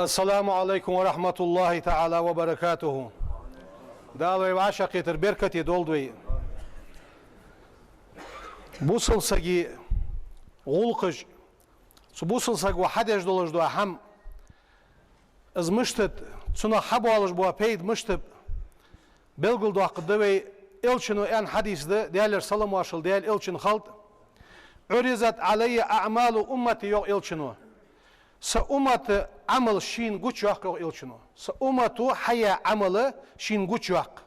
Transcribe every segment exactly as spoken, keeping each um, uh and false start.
السلام عليكم ورحمة الله تعالى وبركاته. Дала вай вӀашагӀкхетар беркате долда вай. Бусалба сага гӀулакхаш, цу бусалба саго хьадеш долаш дола хӀама, из мишта да, цунах хьабоалаш бола пайда мишта ба, белгалдоаккхаргда вай. Элчано аьнна хьадис да, Даьлера салам-моаршал Даьла Элчанна хилда: «عرضت علي أعمال أمتي», йоах Элчано. Са уммата Ӏамал шийна гучайоаккх, йоах Элчано. Са уммата хьаяь Ӏамал шийна гучайоаккх.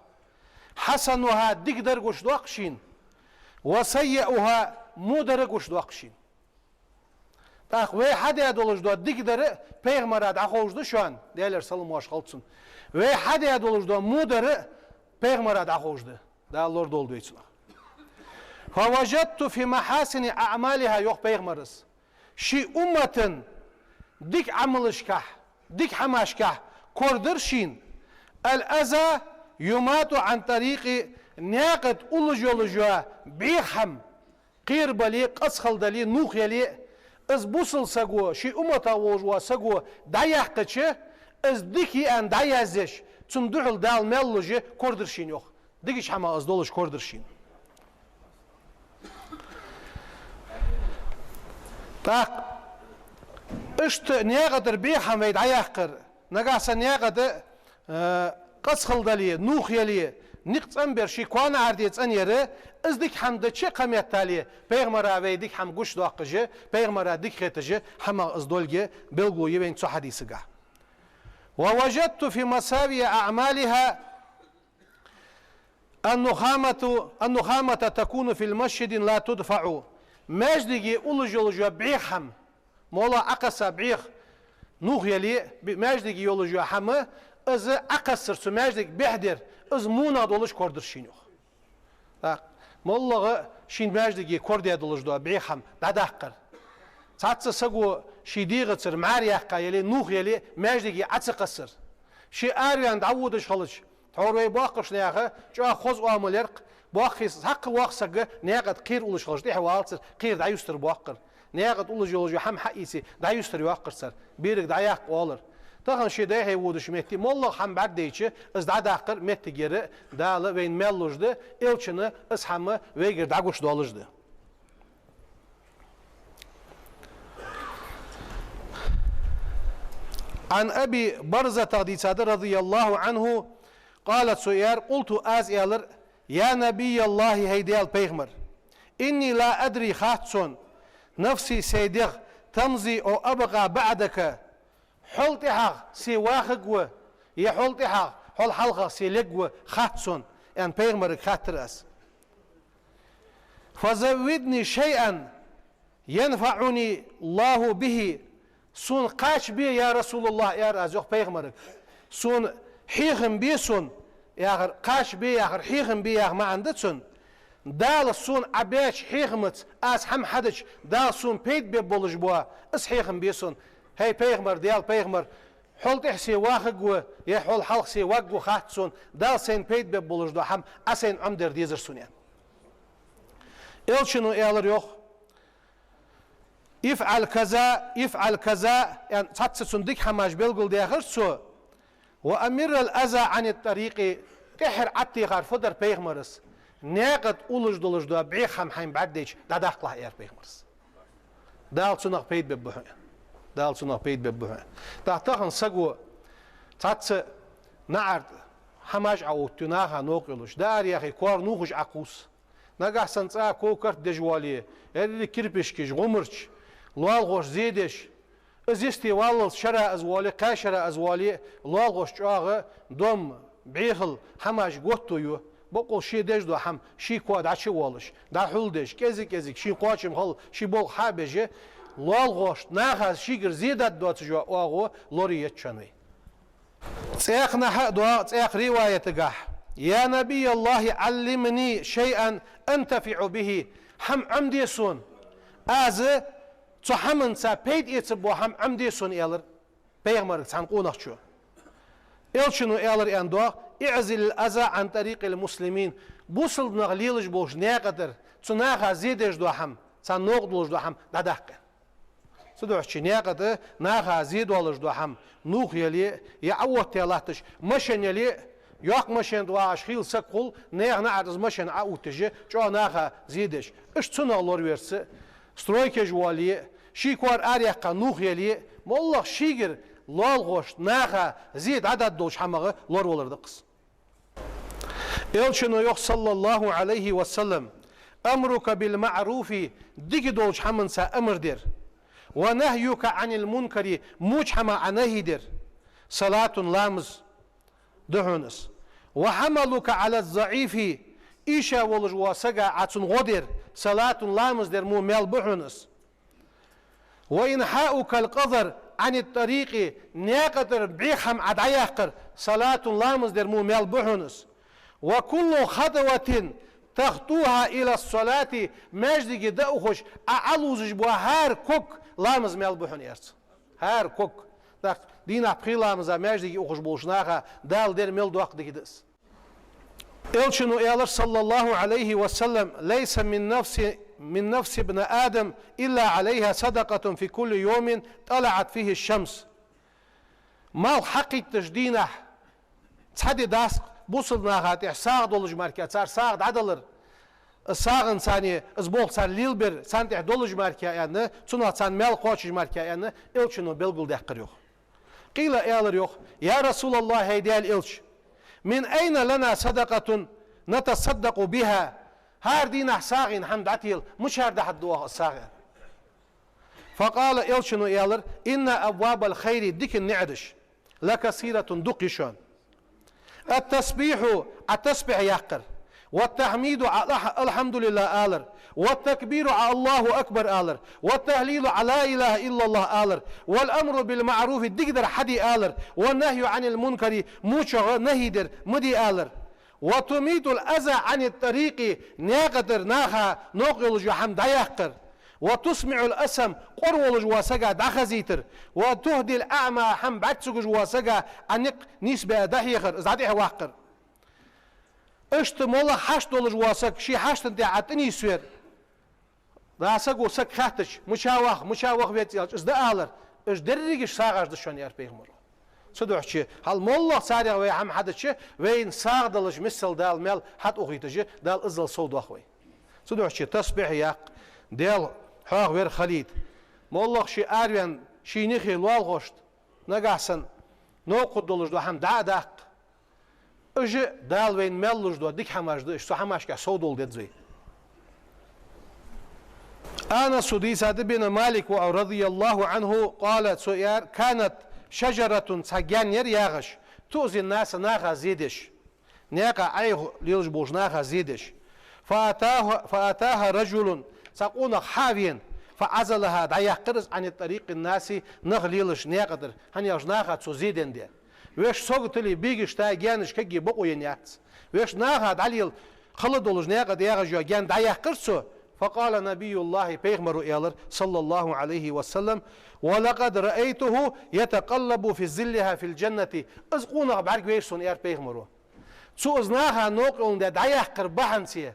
«حسنها», дикадар гучадоаккх шийна, «وسيئها», водар гучадоаккх шийна. ТӀаккха вай хьадаь долаш дола дикадар пайхамара дӀаховш да шоана, Даьлера салам-моаршал хилда цунна. Вай хьадаь долаш дола водар пайхамара дӀаховш да. Дала лорадолда вай цунах. «فوجدت في محاسن أعمالها», йоах пайхамара. Ший уммата дика Ӏамалашкахь, дика хӀамашкахь корадир шийна: «الأذى يماط عن الطريق», наькъа тӀа уллаш йолаш йола бӀеха хӀама, кхера бале, къаьстта дале, нувхъ яле, из бусалба саго, ший умматах волаш вола саго дӀаяьккхача, из дика я аьнна дӀаязъеш, цунна духьал Дала маьл луш корадир шийна, йоах. Дикача хӀамах из долаш корадир шийна. ТӀаккха иштта наькъа тӀара бӀеха хӀама вай дӀаяьккхар, нагахь санна наькъа тӀа, э, къаьстта дале, нувхъ яле, никъ цӀенбер, ший кхоана Ӏарде цӀенъяр, из дика хӀама дича кхаметтале, пайхамара вай дика хӀама гучадоаккхаш, пайхамара дика хеташ хӀамах из долга белгало я вайна цу хьадисагахь. «ووجدت في مساوي أعمالها النخامة، النخامة تكون في المسجد لا تدفع». Маьждиге уллаш йолаш йола бӀеха хӀама, моллагӀа Ӏокхесса бӀеха, нувхъ яле, б-, маьждиге йолаш йола хӀама, из Ӏокхессар, цу маьждига бӀехдер, из вонах долаш корадир шийна, йоах. ТӀаккха моллагӀа ший маьждиге корадаь долаш дола бӀеха хӀама дӀадаккхар. Цхьацца саго ший дегӀацара мӀара яьккха яле, нувхъ яле, маьждиге Ӏо ца кхессар. Ше араваьнна дӀаводаш хилча, тхьовра вай боккхийча наьха чӀоагӀа хоза оамал яр-кх, боккхий, цхьаккха воккха саг наькъа тӀа кхера уллаш хилча, тӀехьа валацар, кхера дӀаюстар боаккхар. Наькъа тӀа уллаш йолаш йола хӀама хьаийце, дӀаюстар йоаккхар цар. Берриг дӀаяккха оалар. Тахан ше дӀа-хьа водача метте моллагӀа хӀама бӀаргадайча, из дӀадаккхар моттиг яр Дала вайна маьл луш да, Элчано из хӀама вайгара дӀагучадоалаш да. عن أبي برزة, дийцад, رضي الله عنه، قال, цо аьлар: «قلت», аз аьлар: «يا نبي الله», хӀай Даьла пайхамар, «إني لا أدري», хац сона, «نفسي», сай дегӀ, «تمضي أو أبقى بعدك», хьол тӀехьагӀа се вахаргва, е хьол тӀехьагӀа, хьол хьалхагӀа се лергва, хац сона, аьнна, пайхамарга хаьттар аз. «فزودني شيئا ينفعني الله به». Сона кхача бе, я РасулаллахӀ, аьлар аз, йоах, пайхамарга. Сона хьехам бе сона, яхар, кхача бе яхар, хьехам бе яха маӀан да цун. Дала сона Ӏобаьча хьехамаца аз хӀама хьадича, Дала сона пайда бергболаш бола, из хьехам бе сона. ХӀай пайхамар, Даьла пайхамар, хьол тӀехьа се вахаргва, е хьол хьалха се варгва, хац сона, Дала сайна пайда бергболаш дола хӀама Ӏа сайна Ӏомадар дезар сона, аьнна. Элчано аьлар, йоах: «افعل كذا، افعل كذا», аьнна, цхьацца цунна дика хӀамаш белгалдаьхар цо. «وأمر الأذى عن الطريق», тӀеххьара Ӏаттехар фу дар пайхамара? Наькъа тӀа уллаш долаш дола бӀеха хӀама хьайна бӀаргадайча, дӀадаккхалахь, аьлар пайхамара. Дала цунах пайда бергба хьона. Дала цунах пайда бергба хьона. ТӀаккха тахан саго цхьацца наӀарга хӀамаш Ӏоувттаю, наха новкъа йолаш. Даар яхе, кор нувхаш Ӏокхувс. Нагахь санна цкъа ков-карт деш воале, еррига кирпишкаш, гӀумарча, лоалахошта зе деш, из йисте валлалца шера из воале, кхаь шера из воале, лоалахошта чӀоагӀа дом, бӀехал, хӀамаш готтаю. Бокъонца ше деш дола хӀама, ший коа дӀачу а воалаш, дӀахьулдеш, кӀезиг-кӀезиг, ший кхоачам хилла, ший болх хьа а беш, лоалахошта, наха шийгара зе даргдоацаш йола оагӀув лорае еза шоана вай. Цхьаькханахьа а доагӀа, цхьаькха риваятагахь: «يا نبي الله، علمني شيئا أنتفع به». ХӀама Ӏомаде сона. Аз цу хӀаманца пайда эцаргбола хӀама Ӏомаде сона, аьлар пайхамарга цхьан къонахчо. Элчано аьлар, аьнна доагӀа: «اعزل الأذى عن طريق المسلمين». Бусалба нах лелаш болча наькъа тӀара цу наха зе деш дола хӀама, царна новкъа долаш дола хӀама дӀадаккха. Цудухьа наькъа тӀа наха зе долаш дола хӀама нувхале, е Ӏаоттае латташ машен яле, йоккха машен тӀа вагӀаш хийла саг хул, наьха наӀарга из машен Ӏаотташ, чӀоагӀа наха зе деш. Иштта цунах лораварца, стройкаш вале, ший кор араяьккха нувхале, моллагӀа шийгара лоалахошта наха зе дӀадоалаш хӀамах лоравалар да-кх из. Элчано йоах, саллаллахӀу Ӏалайхи ва саллам: «أمرك بالمعروف», дика долча хӀаманца амар дар, «ونهيك عن المنكر», воча хӀамах Ӏа нахьи дар, «صلاة», ламаз да хьона из, «وحملك على الضعيف», ийша волаш вола сага Ӏа цунна гӀо дар, «صلاة», ламаз дар мо маьл ба хьона из. «وإنحاؤك القذر عن الطريق», наькъа тӀара бӀеха хӀама Ӏа дӀаяккхар, «صلاة», ламаз дар мо маьл ба хьона из. «وكل خطوة تخطوها إلى الصلاة», маьждиге дӀаухаш Ӏа Ӏолувзаш бола хӀара ког ламаз маьл ба хьона, аьлар цо. ХӀара ког. ТӀаккха дийнахьа пхи ламаза маьждиге ухаш болча наха Дала дар мел доккха дика да из. Элчано аьлар, саллаллахӀу Ӏалайхи ва саллам: «ليس من نفس، من نفس ابن آدم إلا عليها صدقة في كل يوم طلعت فيه الشمس». Малх хьакхийттача дийнахьа цхьа ди дац-кх бусалба наха тӀа сагӀа долаш мара, цар сагӀа дӀадалар, сагӀанца царна, из болх цар лелабар царна тӀа долаш мара аьнна, цунах царна маьл кхоачаш мара аьнна, Элчано белгалдаьккхар йоах. «قيل», аьлар йоах: «يا رسول الله, хӀай Даьла Элча, من أين لنا صدقة نتصدق بها؟» ХӀара дийнахьа сагӀийна хӀама дӀатела, мичара дахьаргда оаха из сагӀа? «فقال», Элчано аьлар: «إن أبواب الخير», дикан наӀараш, «لكثيرة», дукха я шоана. «التسبيح», Ӏа тасбихь яккхар, «والتحميد», Ӏа алхьамдулиллахӀ алар, «والتكبير», Ӏа الله أكبر алар, «والتهليل», Ӏа لا إله إلا الله алар, «والأمر بالمعروف», дикадар хьаде алар, «والنهي عن المنكر», вочох нахьи дар, ма де алар, «وتميت الأذى عن الطريق», наькъа тӀара наха новкъа йолаш йола хӀама дӀаяккхар, «وتسمع الأصم», къора волаш вола сага дӀахазийтар, «وتهدي الأعمى», хӀама бӀарга ца гуш вола сага Ӏа никъ нийсбе дӀахьехар, из дӀатӀехьаваккхар. Иштта моллагӀа хьашт долаш вола саг ший хьаштана тӀа Ӏа тӀанийсвар. ДӀа саго саг хаьттача: «Мича вах, мича ваха веза?» аьлча, из дӀаалар. Уж деррига сагӀаш да шоана, аьлар пайхамаро. Цудухьа хьал моллагӀа царех вай хӀама хьадича, вайна сагӀа далаш миссел Дала маьл хьатӀаухийташ, Дала иззал совдоах вай. Цудухьа тасбихь яккха, Даьла хьоахавар хилийта. МоллагӀа ше араваьнна ший нихи лоалахошта нагахьа санна новкъа долаш дола хӀама дӀа а даккха. Уж Дала вайна мел луш дола дика хӀамаш да уж, цу хӀамашка совдоала деза вай. Анаса дийцад, бин Малик ва, رضي الله عنه, قال, цо аьлар: «كانت شجرة», цхьа гаьна яр, яхаш, «تؤذي الناس», наха зе деш. Наькъа Ӏайха лелаш болча наха зе деш. «فأتاها، فأتاها رجل», цхьа къонах хьа а вена, «فعزلها», дӀаяккхар из, «عن طريق الناس», нах лелаш наькъа тӀара, хӀана аьлча наха цо зе денна да. Вешта саготали, бегашта, гаьнаш кагге бокъо енна яц. Вешта наха дӀалела хала долаш наькъа тӀа ягӀаш йола гаьна дӀаяккхар цо. «فقال نبي الله», пайхамаро аьлар, صلى الله عليه وسلم: «ولقد رأيته يتقلب في ظلها في الجنة». Из къонах бӀаргавайра сона, аьлар пайхамаро. Цо из наха новкъа йоландаь дӀаяккхар бахьанца,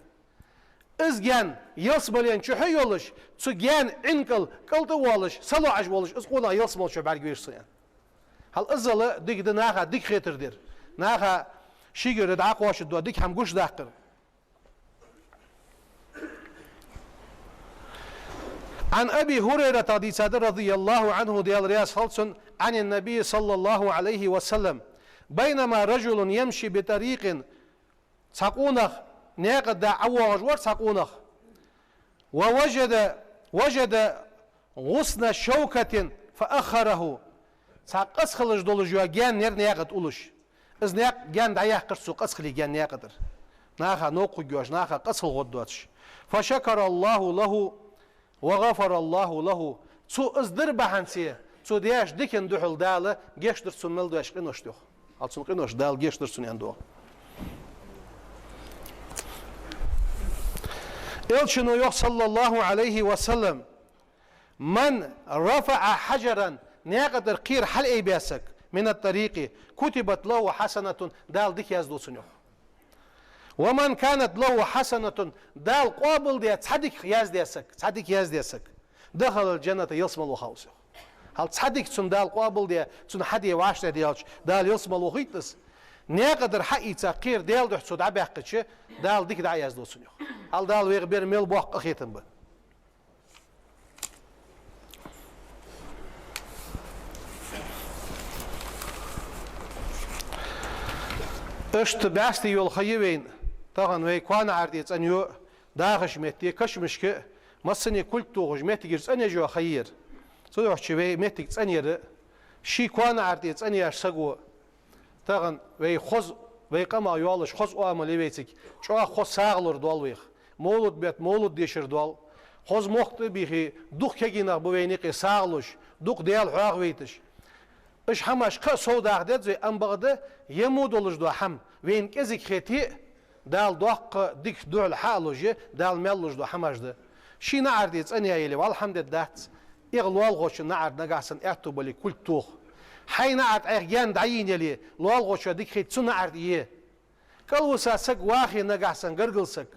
из гаьна ялсмален чухьа йолаш, цу гаьна Ӏин кӀал кӀалтӀа а воалаш, салоӀаш волаш, из къонах ялсмала чу бӀаргавайра сона, аьнна. Хьал иззал дика да наха дика хетар дар. Наха шийгара дӀакхоачаш дола дика хӀама гучадаккхар. عن أبي هريرة, дийцад, رضي الله عنه, Даьла раьза хилва цунна, عن النبي صلى الله عليه وسلم: «بينما رجل يمشي بطريق», цхьа къонах, наькъа тӀа дӀавоагӀаш вар цхьа къонах, «ووجد، وجد غصن شوكة فأخره». Цхьа къаца хилаш долаш йола гаьна яр наькъа тӀа уллаш. Из наькъа гаьна дӀаяккхар цо, къаца хиле гаьна наькъа тӀара. Наха новкъа хургйолаш, наха къаца хила гӀоргдоацаш. «فشكر الله له وغفر الله له». Цо из дар бахьанца, цо деш дикан духьал Дала гешт дир цунна мел деш къиношта, йоах. Хьал цунна къиношта Дала гешт дир цунна, аьнна, йоах. Элчано йоах, صلى الله عليه وسلم: «من رفع حجرا», наькъа тӀара кхера хьалъайбаь саг, «من الطريق كتبت له حسنة», Дала дика яздолаш цунна, йоах. «ومن كانت له حسنة», Дала къоабалдаь цхьа дика яздаь саг, цхьа дика яздаь саг, دخل الجنة, ялсмала вахав из, йоах. Хьал цхьа дика цунна Дала къоабалдаь, цунна хьаде вӀаштӀехьадаьлча, Дала ялсмала вохуьйтий из? Наькъа дар хьаийца кхера Даьла духьа цо дӀабаьккхача, Дала дика дӀаяздо цунна, йоах. Хьал Дала вайх бер мел боккха къахетам ба. Иштта бӀаьсти йола ха я вайна, тахан вай коа наӀар тӀа цӀенйо, дахаш метте, кашамашка, массане кулг тохаш меттигаш цӀенъеш йола ха я ер. Цудухьа вай меттиг цӀенъяр, ший коа наӀар тӀа цӀенъеш саго, тахан вай хоза, вай къамах йолаш хоза оамал я вайцига, чӀоагӀа хоза сагӀа лур доал вайх. Мовлад бетта мовлад дешар доал. Хоза мохк тӀа а бийхе, дукха кегий нах ба вайна юкъе сагӀа луш, дукха Даьла хьоахавайташ. Уж хӀамаш кхы а совдаха деза вай, амма бакъда, ер мо долаш дола хӀама вайна кӀезига хете а, Дала доккха дика духьал хьа а луш, Дала маьл луш дола хӀамаш да. Ший наӀар тӀа цӀенъяь яле, валхьамдет дац. Эггара лоалахочун наӀар нагахьа санна аьттув бале кулг тоха. Хьай наӀар тӀа Ӏайха гаьна дӀайийна яле, лоалахочоа дика хете цу наӀар тӀа е. КӀалвиса саг вахе нагахьа санна гаргара саг,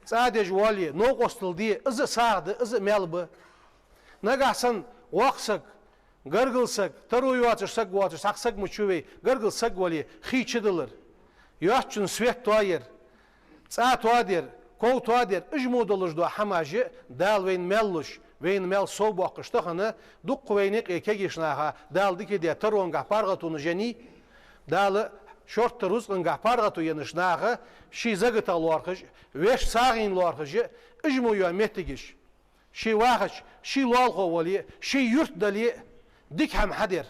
цӀа деш воале, новкъостал де, из а сагӀа да, из а маьл ба. Нагахьа санна воккха саг, гаргара саг, таро йоацаш саг воацаш цхьа саг ма ца вий, гаргара саг вале, хий чудалар, йоацачун свет тоаяр, цӀа тоадар, ков тоадар, уж мо долаш дола хӀамаш а Дала вайна маьл луш, вайна маьл совбоаккхаш тахан, дуккха вайна юкъе кегийча наха Дала дика даь, таронгахьа паргӀато еннай, Дала шортта рузкъангахьа паргӀато еннача наха ший закатах лоархӀаш а, вешта сагӀийна лоархӀаш а, уж мо йола меттигаш. Ше вахача, ший лоалахо вале а, ший юрт дале а, дика хӀама хьадар.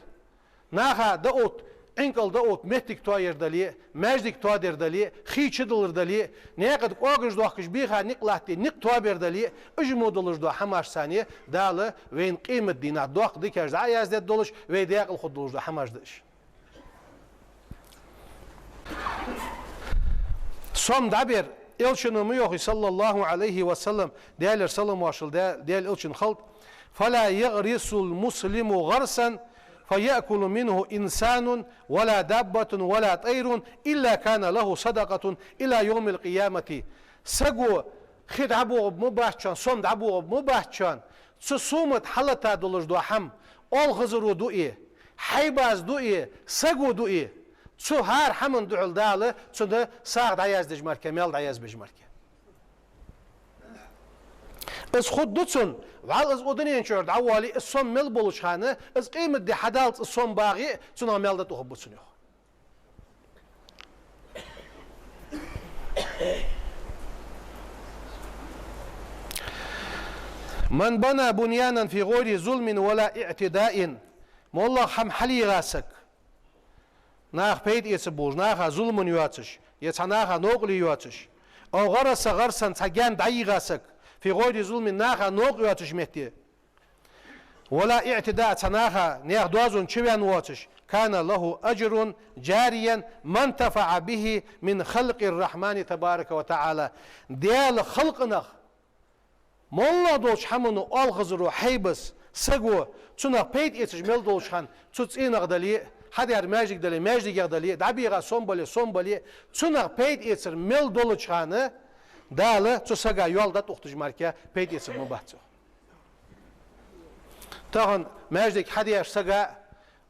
Наха даӀут, Ӏинкъал даӀут меттиг тоаяр дале а, маьждиг тоадар дале а, хий чудалар дале а, наькъа тӀа кӀоагаш доахкаш бийха никъ латте никъ тоабар дале а, уж мо долаш дола хӀамаш санна Дала вайна къематдийнахьа доккха дикаш дӀа а яздеш долаш, вай декъала хургдолаш дола хӀамаш да уж. Сом дӀабер, Элчано ма йоахий, صلى الله عليه وسلم, Даьлера салам-моаршал Дал-, Даьла Элчанна хилда: «فلا يغرس المسلم غرسا فيأكل منه إنسان ولا دابة ولا طير إلا كان له صدقة إلى يوم القيامة». Саго хи дӀабоагӀаргба ма бац шоана, сом дӀабоагӀаргба ма бац шоана, цу сома тӀа хьаллата долаш дола хӀама, оалхазаро дуий, хьайбаца дуий, саго дуий, цу хӀара хӀаман духьал Дала цунна сагӀа дӀаяздеш мара, маьл дӀаязбеш мара. Из хургда цунна, вӀалла из укх дунен чура дӀавоале, из сом мел болча хана, из къематди хьадаллалца из сом багӀе а, цунах маьл дӀатӀахургба цунна, йоах. «من بنى بنيانا في غير ظلم ولا اعتداء». МоллагӀа хӀама хьалъегӀа саг, наха пайда эца болаш, наха зулам йоацаш, е цхьа наха новкъарло йоацаш, «أو غرس غرسا», цхьа гаьна дӀайийгӀа саг, «في غير ظلم», наха новкъа йоацача метте, «ولا اعتداء», цхьа наха, наьха доазон чу ваьнна воацаш, «كان له أجر جاريا ما انتفع به من خلق الرحمن تبارك وتعالى». Даьла халкъах моллагӀа долча хӀамано оалхазаро, хьайбаца, саго, цунах пайда эцаш мел долча хана, цу цӀенах дале а, хьадаьр маьждиг дале, маьждигах дале а, дӀабегӀа сом бале, сом бале а, цунах пайда эцар мел долча хана, Дала цу сага йоал дӀатӀаухийташ мара, пайда эцаргма бац цох. Тахан маьждиг хьадеш сага,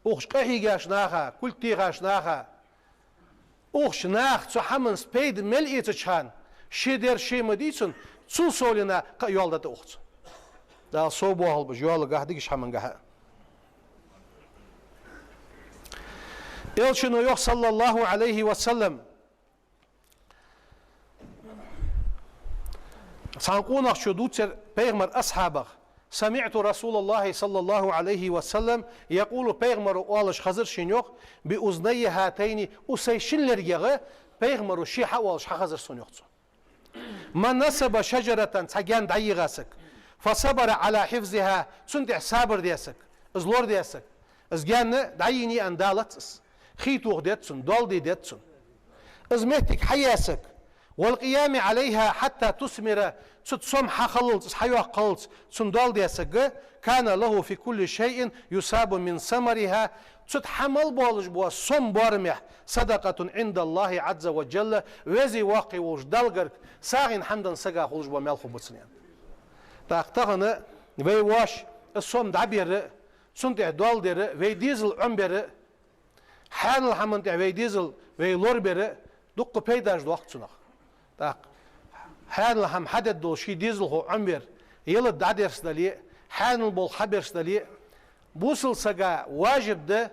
укхаза къахьийгаш наха, кулг техаш наха, укхаза наха цу хӀаманца пайда мел эцача хана, ше дер ше ма дий цунна, цул совгӀа кхы а йоал дӀатӀауху цунна. Дала совбоахалба уж йоалагахьа, дикача хӀамангахьа. Элчано йоах, صلى الله عليه وسلم, цхьан къонахчо дувцар пайхамара асхьабех: «سمعت رسول الله صلى الله عليه وسلم يقول», пайхамаро оалаш хезар шийна, йоах, «بأذني هاتين», укх сай шин лергех пайхамаро ше хьаоалаш хьахезар сона, йоах цо. «من نصب شجرة», цхьа гаьна дӀайийгӀа саг, «فصبر على حفظها», цунна тӀехь сабар даь саг, из лорадаь саг, из гаьна дӀайийна аьнна далац из, хий тоха деза цунна, доал де деза цунна. Из меттиг хьаяь саг, «والقيام عليها حتى تثمر», цу тӀа сом хьахиллалца, из хьайоаккхалца цунна доал даь саг, «كان له في كل شيء يصاب من ثمرها», цу тӀа хьа мел болаш бола сом боарамехь, «صدقة عند الله عز وجل», Веза Воккха волча Далла гарга сагӀийна хӀама денна сага хулаш бола маьл хургба цунна, аьнна. ТӀаккха тахан Вай воаш, из сом дӀабер а, цунна тӀехьа доал дер а, вай дезал Ӏомабер а, хьаьнала хӀаман тӀехьа вай дезал вай лорабер а, дуккха пайдаш доаккх цунах. ТӀаккха хьаьнала хӀама хьадергдолаш ший дезалхо Ӏомавар, ялат дӀадерзадале а, хьаьнала болх хьаберзадале а, бусалба сага важиб да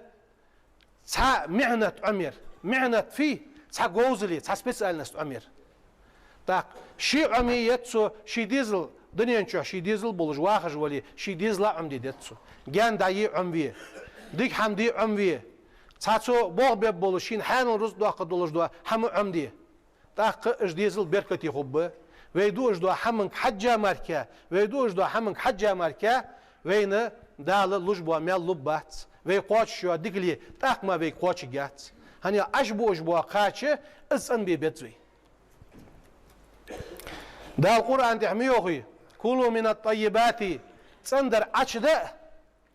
цхьа мехӀнат Ӏомаяр. МехӀнат фуй? Цхьа говзал, цхьа специальность Ӏомаяр. ТӀаккха ше Ӏомае еза цо ший дезал, дунен чу ший дезал болаш вахаш вале, ший дезала Ӏомаде деза цо. Гаьна дӀае Ӏомаве, дика хӀама де Ӏомаве, цхьа цо болх бергболаш, шийна хьаьнала рузкъа доаккхаргдолаш дола хӀама Ӏомаде. ТӀаккха уж дезал беркате хургба. Вай дуаш дола хӀаманга хьежжа мара, вай дуаш дола хӀаманга хьежжа мара, вайна Дала луш бола маьл лургбац. Вай кхоачаш йола дикале тӀаккха мара вайга кхоачаргьяц. ХӀана аьлча Ӏаш буаш бола кхача из цӀенбе беза вай. Дала Къуръан тӀа ма йоахий: «كلوا من الطيبات», цӀена дар Ӏочуде,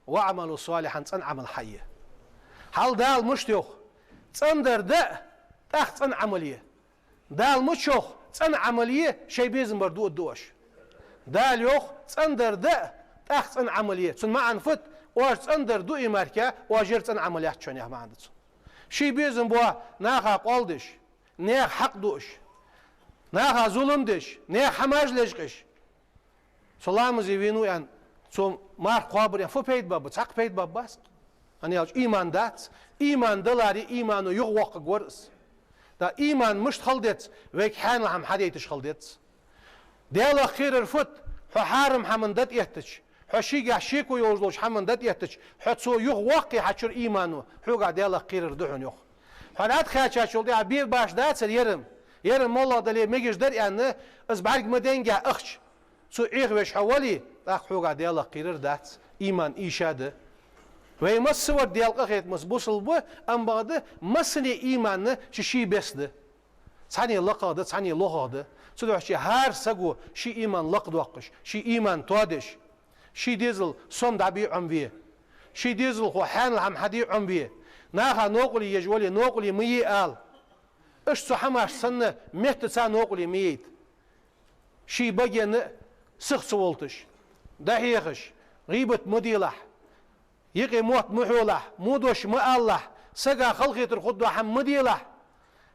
«واعملوا صالحا», цӀена Ӏамал хьае. Хьал Дала мишта йоах: цӀена дар де, тӀаккха цӀена Ӏамал е. Дала мича йоах: цӀена Ӏамал е, шоай безам бар дуа да оаш. Дала йоах: цӀена дар де, тӀаккха цӀена Ӏамал е. Цун маӀан фуд? Оаш цӀена дар дуа мара, оаш ер цӀена Ӏамал яц шоана, яха маӀан да цун. Ший безам бола наха къоал деш, наьха хьакъ дуаш, наха зулам деш, наьха хӀамаш лечкъаш, со ламазе венав аьнна, цо марха кхоабар аьнна, фу пайда баргба? Цхьаккха пайда баргбац. ХӀана аьлча иман дац. Иман даларе, имано юхавоаккхаргвар из. ТӀаккха иман мишта хила деза? Вайга хьаьнала хӀама хьадайташ хила деза. Даьлах кхерар фуд? Хьо хьарам хӀаманна дӀатӀаэттача, хьо шийгахьа шеко йолаш долча хӀаманна дӀатӀаэттача, хьо цо юхавоаккхе хьа чура имано, хьогахьа Даьлах кхерар да хьона, йоах. Хьо дӀатӀакхаьчачул тӀехьагӀа бе башха дацар ер-м, ер-м моллагӀа дале мегаш дар аьнна, из бӀарга ма деннагӀа ахча цо Ӏехавеш хьо вале, тӀаккха хьогахьа Даьлах кхерар дац, иман ийша да. Вай массавар Даьла къахетамца бусалба ба, амма бакъда массане иман ший-ший беса да. Цхьанне лакхагӀа да, цхьанне лохагӀа да. Цудухьа хӀара саго ший иман лакхдоаккхаш, ший иман тоадеш, ший дезал сом дӀабе Ӏомаве, ший дезалхо хьаьнала хӀама хьаде Ӏомаве, наха новкъарле еш вале, новкъарле ма е ала. Иштта цу хӀамашца санна меттаца новкъарле ма яйта. Ший багенна сиха ца волташ, дӀахьехаш, гӀийбат ма делахь, юкъе мотт ма хьолахь, во дош ма алалахь, сага халахетар хургдола хӀама ма делахь,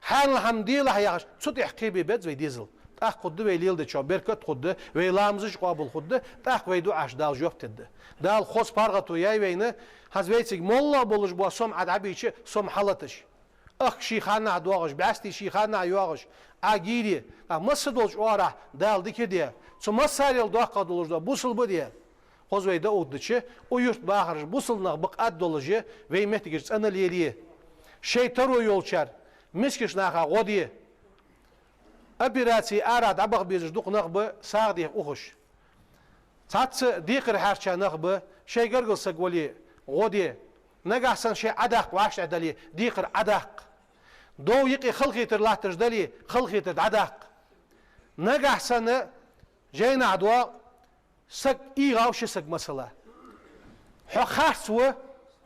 хьаьнала хӀама делахь яхаш, цу тӀехьа кхебе беза вай дезал. ТӀаккха хургда вай леладечох беркат, хургда вай ламазаш къоабал, хургда тӀаккха вай дуӀашта Дала жоп дергда. Дала хоза паргӀато яй вайна, хӀанз вайцига моллагӀа болаш бола сом Ӏа дӀабийча, сом хьалаташ. Ахка ший ханнахьа доагӀаш, бӀаьсти ший ханнахьа йоагӀаш, Ӏа гийре, а масса долча оагӀорахьа Дала дика де, цу массарел доккхагӀа долаш дола бусалба де. Хоза вай дӀаоттадича, укх юрта бахараш бусалба нах ба-кх аргдолаш, вай моттигаш цӀена лелае. Шоай таро йолчар мискача наха гӀо де. Операци арахьа дӀабаха безаш дукха нах ба, сагӀа деха ухаш. Цхьацца декхар хьарча нах ба, шоай гаргара саг вале гӀо де. Нагахьа санна шоай Ӏадаккха вӀаштӀехьадале, декхар Ӏадаккха. Дов юкъе халахетар латташ дале, халахетар дӀадаккха. Нагахьа санна жайнахьа доагӀа, саг ийгӀав ши саг, масала. Хьо харц ва,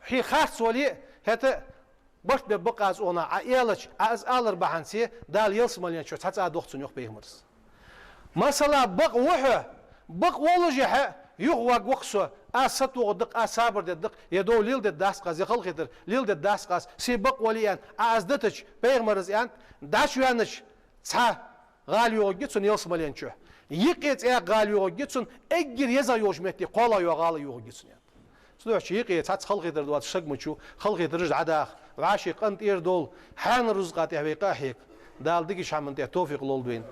хье харц вале, хӀаьта барт бе бакъ аз оагӀа, Ӏа аьлча, Ӏа из алар бахьанце Дала ялсмален чу цхьа цӀа дох цунна, йоах пайхамара. Масала, бакъ ва хьо, бакъ воллашехьа, юхаваргва-кх со, аз сатохаргда-кх, аз сабар дергда-кх, е дов леладергдац-кх аз, е халахетар леладергдац-кх аз, се бакъ вале аьнна, Ӏа из дитача, пайхамара из аьннад, дӀачувенача цхьа гӀала йоагӀаргья цунна ялсмален чу. Юкъе цӀаькха гӀала йоагӀаргья цунна, эггара езагӀа йолча метте кхоалагӀа йола гӀала йоагӀаргья цунна, аьннад. Цудухьа юкъе цхьацца халахетар доацаш саг мича ва, халахетараш дӀадаха, вӀаший къинтӀера довла, хьаьнала рузкъа тӀехьа вай къа а хьега. Дала дикача хӀаман тӀа товфикъ лолда вайна.